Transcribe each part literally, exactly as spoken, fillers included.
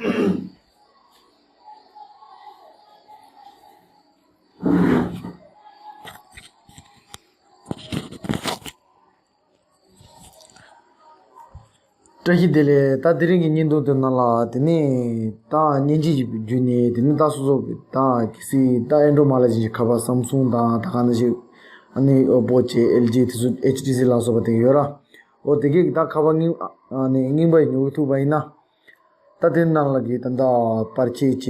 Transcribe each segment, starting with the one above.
བཀྲ་ཤིས་བདེ་ལེགས། ད་དེ་རིང་གི་བརྙན་ཐུང་དེ་ནང་ལ་དེ་ནས་ད་མཉེན་ཆས་ཀྱི་བརྒྱུད་ནས་དེ་ནས་ད་སོ་སོ་ད་གལ་སྲིད་ད་ཨེ་འགྲོ་མ་ལ་ཅན་གྱི་ཁ་པར་སམ་སུང་དང་ད་ག་ནང་བཞིན་ཨ་ནི་ཨོ་པོ་བྱས་ཨེལ་ཇི་དེ་ཚོ་ཨེཆ་ཊི་སི་ལ་སོགས་པ་དེ་ཡོད་ར། འོ་དེ་གས་ཀྱི་ད་ཁ་པར་རྙིང་ཨ་ནི་རྙིང་པ་ཉོ་གི་ཐུག་པ་ཡིན་ན། ད་དེ་ནང་ལ་གི་ད་ད་པར་ཆས་བྱས་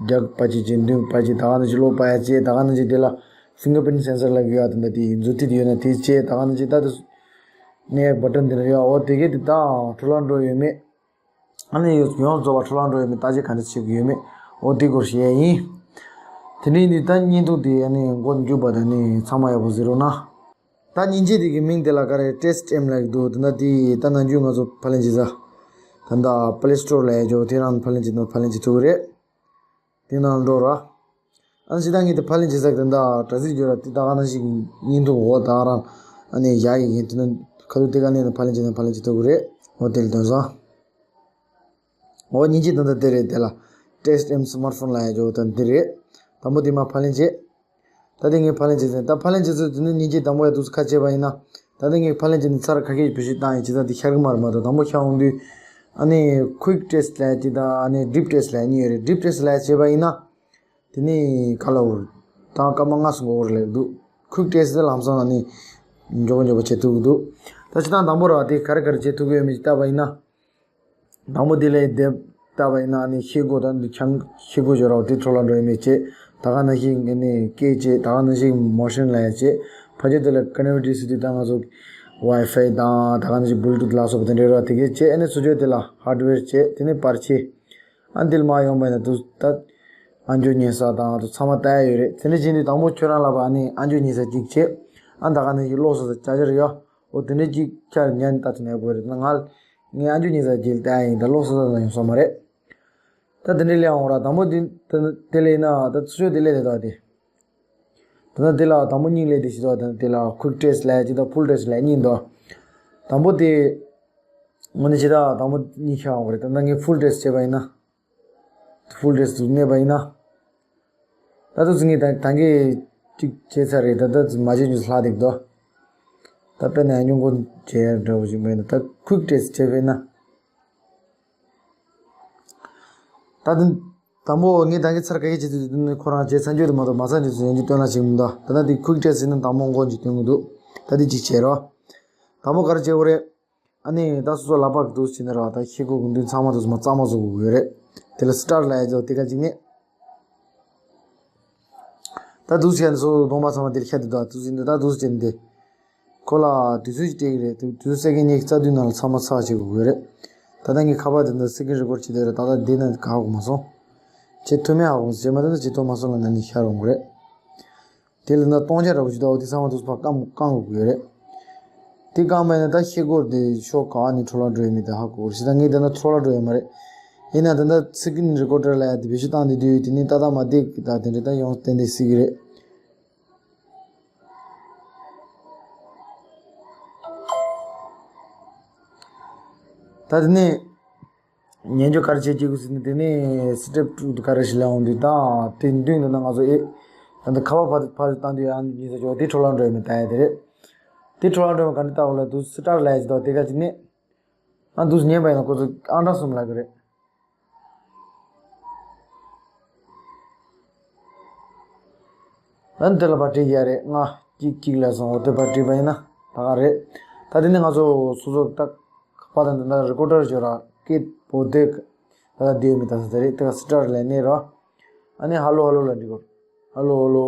རྒྱག་པར་ཆས་བྱས་མདུན་པར་ཆས་ད་ག་ནང་བཞིན་གློག་པར་ཡ་བྱས་ད་ག་ནང་བཞིན་དེ་ལ་ཕིང་གར་པི་རིན་སེན་སར་ལ་གི་ཡ་ད་ད་དེ་མཛུབ་ཐིག་དེ་ཡོད་ན་དེ་བྱས་ད་ག་ནང་བཞིན་ད་དེ་ནས་བ་ཊན་དེ་ལ་ཡོད། འོ་དེ་གས་དེ་ད་འཕྲོ་བརླག་འགྲོ་ཡོད་མེད། ཨ་ནི་ཡོངས་ཡོངས་རྫོགས་པ་འཕྲོ་བརླག་འགྲོ་ཡོད་མེད་བརྟག་དཔྱད་ག་འདྲ་བྱེད་དགོས་ཡོད་མེད། འོ་དེ་སྐོར་བཤད་ཡ་ཡིན། དེ་ནས་ནི་ད་བརྙན་ཐུང་དེ་ཨ་ནི་མགོ་མཇུག་བར་དུ་ནི་ཚང་མ་ཡག་པོ་གཟིགས་རོགས་གནང་། ད་མཉེན་ཆས་དེ་གི་མིང་དེ་ལ་ག་རེ་ཊེ་སི་ཊི་ཨེམ་ལབ་ཀྱི་འདུག་ད་ལྟ་དེ་ད་ནམ་རྒྱུན་ང་ཚོ་ཕབ་ལེན་བྱེད་ས། ད་ལྟ་པི་ལེ་སི་ཊོར་ལ་ཡ་འཇོག་དེ་རང་ཕབ་ལེན་བྱེད་ན་ཕབ་ལེན་བྱེད་ཐུབ་ཀྱི་རེད། དེ་ནང་འགྲོ་ར། ཨ་ནི་ཇི་ལྟར་ངས་དེ་ཕབ་ལེན་བྱེད་ས་གི་ད་ལྟ་དྲ་ཚིགས་བརྗོད་ར་དེ་ད་ག་ནང་བཞིན་བརྙན་ཐུང་འོག་ད་ག་རང་ཨ་ནི་བཞག་ཡི་ཡིན། དེ་ནི་ཁ་ཐུག་དེ་ག་ནས་ཕབ་ལེན་བྱེད་ན་ཕབ་ལེན་བྱེད་ཐུབ་ཀྱི་རེད། འོ་དེ་ལ་དོན་བཟང་། འོ་མཉེན་ཆས་ད་ལྟ་དེ་རེད། དེ་ལ་ཊེ་སི་ཊི་ཨེམ་སི་མར་ཕོན་ལབ་ཡ་འཇོག་ད་འདི་རེད། དང་པོ་དེ་མར་ཕབ་ལེན་བྱེད། ད་དེ་ངས་ཕབ་ལེན་བྱེད་ཚེ་ད་ཕབ་ལེན་བྱེད་ཚེ་དེ་ནི་མཉེན་ཆས་དང་པོ་ཡ་འདུག་སེ་ཁ་ཕྱེ་བ་ཡིན་ན། ད་དེ་ངས་ཕབ་ལེན་བྱེད་ནི་ཚར་ཁ་སྐད་བེད་སྤྱོད་བཏང་ཡིན་བྱེད་ད་དེ་ཤར་གི་མ་རེད། མ་གཏོགས་དང་པོ་ཤར་འོང་དུས་ཨ་ནི་ཀུའིག་ཊེ་སི་ཊི་ལབ་ཡ་ཅིག་དང་ཨ་ནི་ཌིབ་ཊེ་སི་ཊི་ལབ་ཡ་གཉིས་ཡོད་རེད། ཌིབ་ཊེ་སི་ཊི་ལབ་ཡ་བྱེད་པ་ཡིན་ན། དེ་ནི་ག་ལ་འོར། དང་སྐར་མ་ལྔ་སོང་གི་འོར་ལེགས་འདུག་ཀུའིག་ཊེ་སི་ཊི་དེ་ལམ་སང་ཨ་ནི་མགྱོགས་པོ་མགྱོགས་པོ་བྱེད་ཐུབ་ཀྱི་འདུག་ད་སྤྱིར་བཏང་དང་པོ་ར་དེ་ག་རེ་ག་རེ་བྱེད་ཐུབ་ཀྱི་ཡོད་མེད་ཅིག་བལྟས་པ་ཡིན་ན། དང་པོ་དེ་ལས་དེབ་ལྟ་བ་ཡིན་ན་ནི་ཤེལ་སྒོ་དང་འདི་ཆང་ཤེལ་སྒོ་སྦྱོར་བ་དེ་འཕྲོ་བརླག་འགྲོ་ཡི་མེད་ཅེས། ད་ག་ནང་བཞིན་ངས་ནི་སྐད་ཅེས་ད་ག་ནང་བཞིན་མོ་ཤན་ལ་ཡ་ཅེས། ཕལ་ཆེར་དེ་ལ་ཀོ་ནེག་ཊི་བི་ཊི་ཟེར་དུས་ད་ང་ཚོ་ཝའི་ཕའི་དང་ད་ག་ནང་བཞིན་བུལ་ཊུ་ཐི་ལ་སོགས་པ་དེ་འདྲ་ར་དེ་གས་ཅེས། ཨ་ནི་སོ་སོ་དེ་ལ་ཧར་ཌི་ཝེར་ཅེས་དེ་ནི་པར་ཆས། ཨ་འདི་ལ་མ་ཡོང་བ་ཡིན་ན་དུ་ད་ཨ་འཇོ་ཉན་ས་དང་དུ་ཚང་མ་ལྟ་ཡ་ཡོད་རེད། དེ་འདྲ་བྱས་དུས་དང་པོ་ཁྱོད་རང་ལ་བ་ཨ་ནི་ཨ་འཇོ་ཉན་ས་གཅིག་ཅེས། ཨ་ད་ག་ནང་བཞིན་ལོགས་སོ་སོ་ཅ་ཅར་ཡོད། འོ་དེ་འདྲའི་ཅིག་ཁྱར་ཉན་ལྟ་ཐུབ་ན་ཡག་པོ་རེད། ང་ངའི་ཨ་འཇུ་ཉི་ཟ་རྒྱལ་ལྟ་ཡིན་ད་ལོ་སོ་སོ་དང་ཡོང་སོང་མ་རེད། ད་དེ་འདྲའི་ལས་འོང་ར་དང་པོ་དེ་དེ་དེ་ལས་ན་ད་ཚུར་ཤོག་དེ་ལས་དེ་དག་དེ། ད་ལྟ་དེ་ལ་དང་པོ་སྙིང་ལས་དེ་ཞིག་དོ། ད་དེ་ལ་ཀུའིག་ཊེ་སི་ཊི་ལས་ཅི་ད་ཕུལ་ཊེ་སི་ཊི་ལས་གཉིས་འདུག་དང་པོ་དེ་དངོས་གནས་ཇི་ལྟར་དང་པོ་གཉིས་ཤར་འོང་རེད། ད་ལྟ་ངས་ཕུལ་ཊེ་སི་ཊི་བྱས་པ་ཡིན་ན། ཕུལ་ཊེ་སི་ཊི་དུ་གནས་པ་ཡིན་ན། ད་དུ་ཚིག་ངེས་དང་ད་གིན་གཅིག་བྱས་ཚར་རེད། ད་ད་མ་བྱས་རྒྱུ་ལྷག་འདུག་དོ། ད་དཔེར་ན་སྙུང་གོ་བྱས་འདྲ་བོ་ཞིག་མེད་ན་ད་ཀུའིག་ཊེ་སི་ཊི་བྱས་པས་ན། ད་དུ་དང་པོ་ངས་ད་གིན་ཚར་ག་གི་བྱེད་དུས་དུ་ནི་ཁོ་རང་བྱས་ཚར་རྒྱུ་དུ་མ་གཏོགས་མ་ཚར་རྒྱུ་ཚོ་ཡན་གྱི་སྟོན་ལ་ཞིག་མི་འདུག་ད་ད་དེ་ཀུའིག་ཊེ་སི་ཊི་ཡིན་ན་དང་པོ་མགོ་འཇིག་སྟོན་གི་འདུག་ད་དེ་གཅིག་བྱས་རོགས། དང་པོ་ག་རེ་བྱེད་དགོས་རེད། ཨ་ནི་ད་སོ་སོ་ལག་པ་གི་འདུག་སེ་བྱས་ནས་ར་ད་ཤེལ་སྒོ་གི་མདུན་ཚང་མ་འདུག་སེ་མ་གཙང་མ་བཟོ་དགོས་ཀྱི་ཡོད་རེད། དེ་ལ་སི་ཊར་ལབ་ཡ་ཅོ་དེ་ག་ཅིག་ནས། ད་འདུག་སེ་བྱས་ནས་སོ་སོ་གདོང་པ་ཚང་མ་དེ་ལ་ཤ་དེ་འདུག་འདུག་སེ་ནས་ད་འདུག་སེ་བྱས་ནས་དེ། ཁོ་ལ་དུས་ཚོད་ཅིག་སྤྲད་ཀྱི་རེད། དུས་ཚོད་སེ་ཀེན་ཉི་ཤུ་རྩ་བདུན་ནང་ལ་ཚང་མ་ཚར་བྱེད་དགོས་ཀྱི་ཡོད་རེད། ད་ལྟ་ངས་ཁ་པར་དེ་འདྲ་སི་ཀིན་རི་ཀོཌ་བྱེད་དེ་རེད། ད་ལྟ་དེ་ན་ག་ཧ་གོ་མ་སོང་། བྱེད་ཐུབ་མེད་ཧ་གོ་མ་སོང་། བྱེད་མ་ཐུབ་ན་བྱེད་ཐུབ་མ་སོང་ལ་ན་ནི་ཤར་འོང་གི་རེད། དེ་ལ་ན་སྟོང་ཆ་འདྲ་པོ་ཞིག་འདུག་དེ་ཚང་མ་དུ་ཕར་བཀང་བཀང་དགོས་ཀྱི་ཡོད་རེད། དེ་བཀང་མེད་ན་ད་ཤེལ་སྒོར་དེ་ཤོག་ག་ནས་འཕྲོ་བརླག་འགྲོ་ཡི་མེད་ད་ཧ་གོ་གི་རེད། ད་ངས་ད་ན་འཕྲོ་བརླག་འགྲོ་ཡི་མ་རེད། ཡིན་ན་ད་ལྟ་སི་ཀིན་རི་ཀོཌ་ལ་ཡ་དེ་བེད་སྤྱོད་བཏང་དེ་དུས་དེ་ནས་ཏག་ཏག་མ་བསྡད་ཀྱི་ད་དེ་འདྲ་ད་ཡོང་ཏན་ཏན་སྲིད་ཀྱི་རེད། ད་དེ་ནས། ཉན་རྒྱུ་ག་རེ་བྱེད་ཀྱི་ཡོད་ཟེར་ན་དེ་ནས་སི་ཊེབ་ཊུ་དུ་ག་རེ་ཞིག་ལ་འོང་དུས་དང་དེ་མདུན་དུ་ན་ང་ཚོ་ཨེ། ད་ལྟ་ཁ་པར་ཕར་ཕར་བཏང་དུས་ཨ་ནི་ས་ཅོ་དེ་འཕྲོ་བརླག་འགྲོ་ཡི་མེད་ད་ཡ་དེ་རེད། དེ་འཕྲོ་བརླག་འགྲོ་ཡི་ག་འདྲ་ལྟ་བ་ལ་དུ་སི་ཊར་ལ་ཡ་ཅི་དོ་དེ་ག་ཅི་ནས། ཨ་དུ་ཉན་པ་ཡིན་ན་ཁོ་ཚོ་ཨང་གྲངས་གསུམ་ལ་གི་རེད། ཨ་ནི་དེ་ལ་པར་བྲིས་ཡ་རེད། ང་གཅིག་གཅིག་ལ་སོང་འོ་དེ་པར་བྲིས་པ་ཡིན་ན་ད་ག་རེད། ད་དེ་ནི་ང་ཚོ་སོ་སོ་ད་པར་དང་དེ་འདྲ་རི་ཀོ་ཌར་བྱོས་ར་སྐད་པོ་དེ་ད་ད་དེ་མི་ད་ས་དེ་རེད། དེ་ག་སི་ཊར་ལ་གནས་ར། ཨ་ནི་ཧ་ལོ་ཧ་ལོ་ལ་འགྲིག་གོ། ཧ་ལོ་ཧ་ལོ།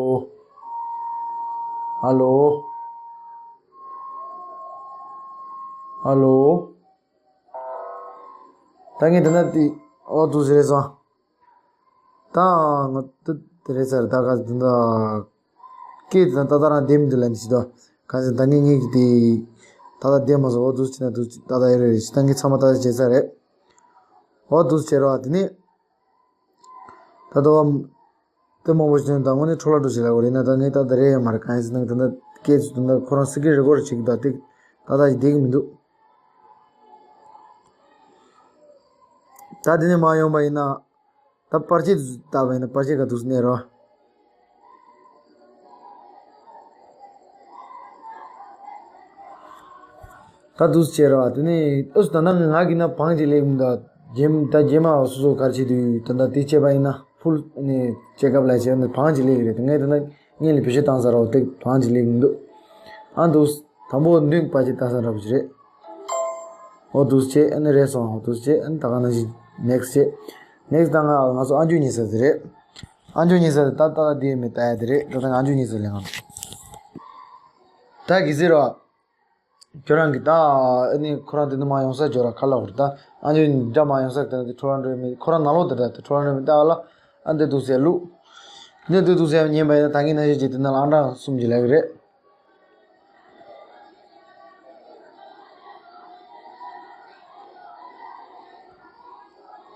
ཧ་ལོ། ཧ་ལོ། ད་ངས་འདི་ན་དེ་ཨོ་དུ་ཟེར་རེད་སོང་། ད་ང་དུ་དེ་རེད་ཟེར་ད་ག་འདི་ན་སྐད་དེ་ད་ད་རང་བདེ་མི་འདུག་ལན་ཞིག་ད་ག་ཟེར་ད་ངས་ངས་ཀྱི་དེ་ད་ད་བདེ་མ་སོང་། ཨོ་དུ་ཟེར་ན་དུ་ད་ད་ཡོད་རེད་ད་ངས་ཚང་མ་ད་ད་བྱེད་ས་རེད། ཨོ་དུ་ཟེར་རོ་དེ་ནས། ད་ལྟ་བ། དེ་མང་པོ་ཞིག་ད་དངོས་གནས་འཕྲོ་བརླག་འགྲོ་ཞིག་ལ་གོ་རེད་ན་ད་ངས་ད་ད་རེད་ཡོད་མ་རེད། གང་ཡིན་ཟེར་ན་ད་ད་སྐད་ཚོ་ད་ད་ཁོ་རང་སི་ཀིན་རི་ཀོཌ་བྱེད་ཀྱི་ད་དེ་ད་ད་ཞིག་བསྡད་ཀྱི་མི་འདུག་ད་དེ་ནས་མར་ཡོང་པ་ཡིན་ན། ད་པར་ཆས་བལྟས་པ་ཡིན་ན་པར་ཆས་ག་འདུག་སེ་གནས་རོགས། ད་འདུག་སེ་བྱས་རོགས། དེ་ནས་ཨུ་ད་ནང་ང་གི་ན་བང་ཅིག་ལེགས་མི་འདུག་རྗེས་མ་ད་རྗེས་མ་སོ་སོ་ག་རེ་བྱེད་དུས་ད་ད་དེ་བྱས་པ་ཡིན་ན་ཕུལ་ནས་ཅེག་ཨབ་ལ་བྱས་ན་བང་ཅིག་ལེགས་རེད། དེ་ངས་ད་ན་ངས་ལ་བེད་སྤྱོད་བཏང་ས་རོགས། དེ་བང་ཅིག་ལེགས་མི་འདུག་ཨ་འདུག་སེ་དང་པོ་མདུན་པར་ཆས་བལྟས་ས་འདྲ་པོ་ཅིག་རེད། འོ་འདུག་སེ་བྱས། ཨ་ནི་རེད་སོང་། འོ་འདུག་སེ་བྱས། ཨ་ནི་ད་ག་ནང་བཞིན་ནེག་སི་བྱས། ནེག་སི་ད་ང་ང་ཚོ་ཨ་མཆོག་གཉིད་སད་དེ་རེད། ཨ་མཆོག་གཉིད་སད་དེ་ད་ད་དེ་མི་ལྟ་ཡ་དེ་རེད། ད་ད་ང་ཨ་མཆོག་གཉིད་སད་ལེ་ང་། ད་གི་ཟེར་རོ། ཁྱོད་རང་གི་ད་ཨ་ནི་ཁོ་རང་དེ་ནི་མ་ཡོང་ས་འབྱོར་ར་ཁ་ལ་བར་ད་ཨ་མཆོག་འདྲ་མ་ཡོང་ས་དེ་ནི་ཁྲོ་ར་འགྲོ་མི་ཁོ་རང་ནང་ལོགས་དེ་ད་དེ་ཁྲོ་ར་འགྲོ་མི་ད་ལ་ཨ་འདི་འདུག་སེ་ལུག་འདི་འདུག་འདུག་སེ་ཉན་པ་ཡིན་ན་ད་ངས་ན་ཤེས་ཀྱི་དེ་ན་ལ་ཨང་གྲངས་གསུམ་གྱི་ལག་རེད།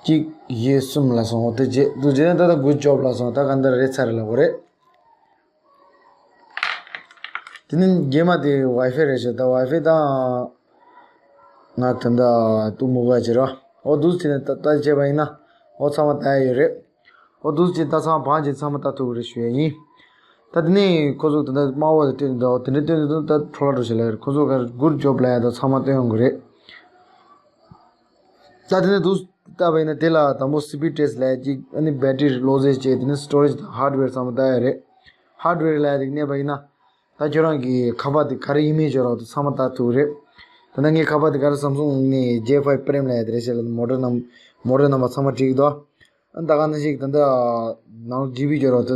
གཅིག་བཞི་གསུམ་ལ་སོང་། འོ་དེ་རྗེས་འདུག་རྗེས་ནས་ད་ལྟ་དགུ་ཅོབ་ལ་སོང་། ད་ག་འདི་རེད་ཚར་ལ་འོ་རེད། དེ་ནི་རྗེས་མ་དེ་ཝའི་ཕའི་རེད་ཤག་ད་ཝའི་ཕའི་དང་ང་ད་ལྟ་ཏུ་མུ་ག་བྱེད་རོགས། འོ་འདུག་བྱས་ནས་ད་ལྟ་བྱས་པ་ཡིན་ན་འོ་ཚང་མ་ལྟ་ཡ་ཡོད་རེད། འོ་འདུག་བྱས་ད་ཚང་མ་བང་ཅིག་ཚང་མ་ལྟ་ཐུབ་ཀྱི་རེད་ཞུ་ཡ་ཡིན། ད་དེ་ནས་ཁོ་ཚོ་ད་ལྟ་དམར་པོ་དེ་སྤྲད་འདུག་དེ་འདྲ་སྟོན་དུས་ད་འཕྲོ་བརླག་འགྲོ་བྱེད་ལ་ཡོད་རེད། ཁོ་ཚོ་ག་རེ་གུཌ་ཇོབ་ལབ་ཡ་ད་ཚང་མ་སྟོན་ཡོང་གི་རེད། ད་དེ་ནས་འདུག་ལྟ་བ་ཡིན་ན་དེ་ལ་དང་པོ་སི་པི་ཌི་ཊེ་སི་ཊི་ལབ་ཡ་གཅིག་ཨ་ནི་བེ་ཊི་རི་བློ་རྩེ་བྱས། དེ་ནས་སི་ཊོ་རེཇ་དང་ཧར་ཌི་ཝེར་ཚང་མ་ལྟ་ཡ་རེད། ཧར་ཌི་ཝེར་ལབ་ཡ་དེ་གནས་པ་ཡིན་ན། ད་ཁྱོད་རང་གི་ཁ་པར་དེ་ག་རེ་ཡིན་མིན་ཤོད་རོགས། དེ་ཚང་མ་ལྟ་ཐུབ་ཀྱི་རེད། ད་ལྟ་ངའི་ཁ་པར་དེ་ག་རེ་སམ་སུང་ནས་ཇེ་ཕའི་བི་པི་རེམ་ལབ་ཡ་དེ་རེད་ཤག་ལ་མོ་ཌེལ་ནམ་མོ་ཌེལ་ནམ་བར་ཚང་མ་བྲིས་ཀྱི་འདུག་ཨ་ད་ག་ནང་བཞིན་ད་ལྟ་ནང་ཇི་བི་ཤོད་རོགས། དེ་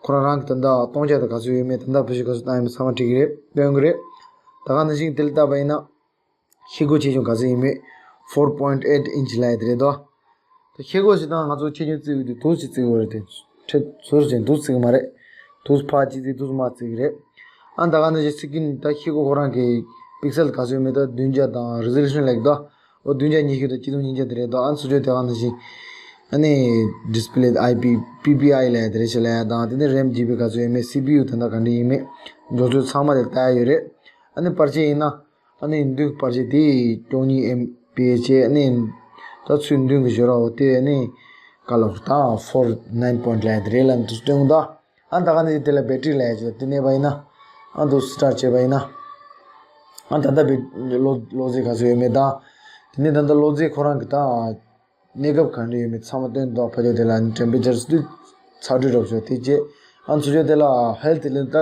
ཁོ་རང་རང་གི་ད་ལྟ་སྟོང་ཆ་དེ་ག་ཚོད་ཡོད་མེད། ད་ལྟ་བེད་སྤྱོད་ག་ཚོད་བཏང་ཡོད་མེད་ཚང་མ་བྲིས་ཀྱི་རེད། སྟོན་གྱི་རེད། ད་ག་ནང་བཞིན་དེ་ལ་ལྟ་བ་ཡིན་ན། ཤེལ་སྒོ་ཆེ་ཆུང་ག་ཚོད་ཡིན་མེད། ཕོར་པོ་ཡིན་ཊི་ཨེཊ་ཨིན་ཆི་ལབ་ཡ་དེ་རེད་དོ། ད་ཤེལ་སྒོ་ཞིག་དང་ང་ཚོ་ཆེ་ཆུང་བརྩི་ཡོད་དུས་དུས་ཅིག་བརྩི་དགོས་རེད་དེ། ཁྲེ་ཟུར་ཅན་དུས་བརྩི་གི་མ་རེད། དུས་ཕར་གཅིག་བརྩི་དུས་མར་བརྩི་གི་རེད། ཨ་ད་ག་ནང་བཞིན་སི་ཀིན་ད་ཤེལ་སྒོ་ཁོ་རང་གི་པིག་སེལ་ག་ཚོད་ཡོད་མེད། ད་བདུན་བརྒྱ་དང་རི་ཛོ་ལུ་ཤན་ལབ་ཀྱི་འདུག་འོ་བདུན་བརྒྱ་ཉི་ཤུ་དང་གཅིག་སྟོང་ཉིས་བརྒྱ་དེ་རེད་དོ། ཨ་ཚུར་ཕྱོགས་དེ་ག་ནང་བཞིན་ཨ་ནི་ཌི་སི་པི་ལེ་ཨའི་པི་པི་པི་ཨའི་ལབ་ཡ་དེ་རེད་ཤག་ལབ་ཡ་དང་། དེ་ནས་རེམ་ཇི་བི་ག་ཚོད་ཡོད་མེད། སི་པི་ཡུ་ད་ལྟ་ག་འདྲ་ཡིན་མེད། འགྲོ་ཚུལ་ཚང་མ་དེ་ལྟ་ཡ་ཡོད་རེད། ཨ་ནི་པར་ཆས་ཡིན་ན། ཨ་ནི་མདུན་པར་ཆས་དེ་བཅུ་གཉིས་ཨེམ་པི་བྱས། ཨ་ནི་ད་ཚུར་མདུན་གྱི་ཞོར་ར་འོ་དེ་ཨ་ནི་ཀ་ལོར་དང་ཕོར་ནའིན་པོ་ཡིན་ཊི་ལབ་ཡ་དེ་རེད་ལབ་འདུག་སྟོན་གྱི་འདུག་ཨ་ད་ག་ནི་དེ་ལ་བེ་ཊི་རི་ལབ་ཡ་ཅིག་དེ་གནས་པ་ཡིན་ན། ཨ་འདུག་སི་ཊར་བྱས་པ་ཡིན་ན། ཨ་ད་ལྟ་བེ་གློག་གློག་རྫས་ག་ཚོད་ཡོད་མེད་དང་། དེ་ནས་ད་ལྟ་གློག་རྫས་ཁོ་རང་གི་དང་། གནས་སྐབས་ག་འདྲ་ཡོད་མེད་ཚང་མ་སྟོན་འདུག་ཕ་ཇོ་དེ་ལ་ནི་ཊེམ་པེ་ཅར་སུ་ཚ་དྲོད་རོབ་ཤོག་དེ་རྗེས་ཨ་ཚུར་ཕྱོགས་དེ་ལ་ཧེལ་ཐི་དེ་ལ་ད་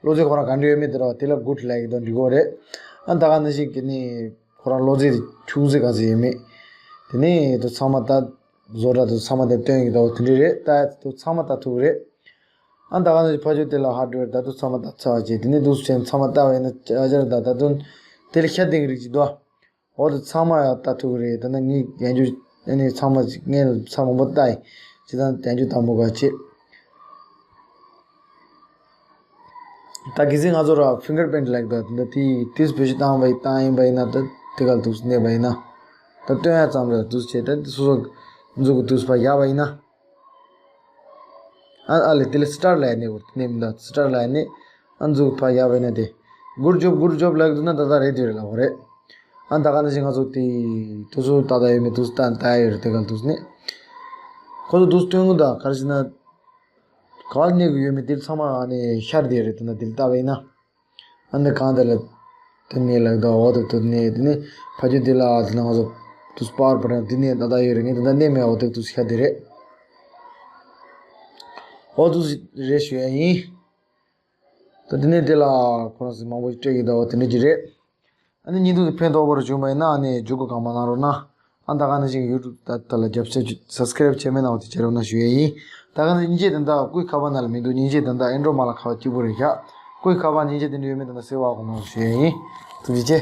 གློག་རྫས་ཁོ་རང་ག་འདྲ་ཡོད་མེད་དེ་རོ། དེ་ལ་གུཌ་ལབ་ཀྱི་འདུག་འགྲིག་གི་རེད། ཨ་ད་ག་ནང་བཞིན་གྱི་ནི་ཁོ་རང་གློག་རྫས་དེ་ཆུང་ཚད་ག་ཚོད་ཡོད་མེད། དེ་ནས་དུ་ཚང་མ་ད་བཟོ་གྲྭ་དུ་ཚང་མ་དེ་སྟོན་གྱི་འདུག་དེ་འདྲ་རེད། ད་དུ་ཚང་མ་ད་ཐུག་རེད། ཨ་ད་ག་ནང་བཞིན་ཕ་ཇོ་དེ་ལ་ཧར་ཌི་ཝེར་ད་དུ་ཚང་མ་ད་ཚར་བ་བྱས། དེ་ནས་དུ་ཚང་མ་ད་བས་ན་ཅ་ཇར་ད་ད་དུ་དེ་ལ་ཤ་དེང་རིགས་ཅིག་འདུག་འོ་དེ་ཚང་མ་ཡང་ལྟ་ཐུབ་ཀྱི་རེད། ད་ནི་ངས་ཡང་བསྐྱར་ཨ་ནི་ཚང་མ་ངས་ཚང་མང་པོ་ལྟ་ཡིན། ཇི་ལྟར་ཡང་བསྐྱར་དང་པོ་ག་བྱེད། ད་གལ་སྲིད་ང་ཚོ་ར་ཕིང་གར་པིན་ཊི་ལབ་ཀྱི་འདུག་འདི་དེ་དུས་བེད་སྤྱོད་བཏང་བ་བཏང་ཡིན་པ་ཡིན་ན། ད་དེ་ག་ལ་འདུག་གནས་པ་ཡིན་ན། ད་སྟོན་ཡ་ཙམ་ར་འདུག་བྱས། ད་འདི་སོ་སོ་འཛུགས་ཀྱི་དུས་ཕར་བཞག་པ་ཡིན་ན། ཨ་ཨ་ལེ་དེ་ལ་སི་ཊར་ལབ་ནས་གོ་ནས་མི་འདུག་སི་ཊར་ལབ་ནས་ཨ་འཛུགས་ཕར་བཞག་པ་ཡིན་ན་དེ་གུཌ་ཇོབ་གུཌ་ཇོབ་ལབ་ཀྱི་འདུག་ན་ད་ལྟ་རེད་དེ་རེད་ལབ་པ་རེད། ཨ་ད་ག་ནང་བཞིན་ང་ཚོ་དེ་དུས་ཚོད་ཏག་ཏག་ཡོད་མེད་དུས་ཚོད་ལྟ་ལྟ་ཡ་ཡོད་རེད། དེ་ག་ལ་འདུག་ནས་ཁོ་ཚོ་འདུག་སྟོན་གྱི་འདུག་ག་རེ་ཟེར་ན། ག་པར་གནས་ཀྱི་ཡོད་མེད་དེ་ཚང་མ་ཨ་ནི་ཤར་བསྡད་རེད། དེ་ན་དེ་ལ་ལྟ་བ་ཡིན་ན། ཨ་ནི་གང་དེ་ལ་དེ་ནས་ལབ་ཀྱི་འདུག་འོ་དེ་དེ་ནས་དེ་ནས་ཕ་ཇོ་དེ་ལ་དེ་ན་ང་ཚོ་དུས་པར་པར་དེ་ནས་ཏག་ཏག་ཡོད་རེད། ངས་དེ་ན་གནས་མེད། འོ་དེ་དུས་ཤར་བསྡད་རེད། འོ་དུས་རེད་ཞུ་ཡ་ཡིན། ད་དེ་ནས་དེ་ལ་ཁོ་རང་ཚོ་མང་པོ་ཞིག་སྤྲད་ཀྱི་འདུག་འོ་དེ་འདྲ་ཅིག་རེད། ཨ་ནི་བརྙན་ཐུང་དེ་ཕན་ཐོགས་པོ་རུ་བྱུང་བ་ཡིན་ན་ཨ་ནི་མཇུག་གི་གང་མ་གནང་རོགས་གནང་། ཨ་ད་ག་ནང་བཞིན་ཡུ་ཊུབ་ད་ལྟ་ལ་རྒྱབ་སྐྱོར་སབ་སི་ཀ་རེབ་བྱས་མེད་ན་འོ་དེ་བྱེད་རོགས་གནང་ཞུ་ཡས་ཡིན། ད་ག་ནང་སྙིང་རྗེ་དེ་འདྲ་སྐུའི་ཁ་པར་ནང་ལ་མི་འདུག་སྙིང་རྗེ་དེ་འདྲ་ཨེན་ཌོ་མ་ལ་ཁ་པར་གཅིག་པོ་རེད་ཤག་སྐུའི་ཁ་པར་སྙིང་རྗེ་དེ་འདྲ་ཡོད་མེད་དེ་འདྲ་གསལ་བ་གོ་གནང་ཞུ་ཡས་ཡིན། ཐུགས་རྗེ་ཆེ།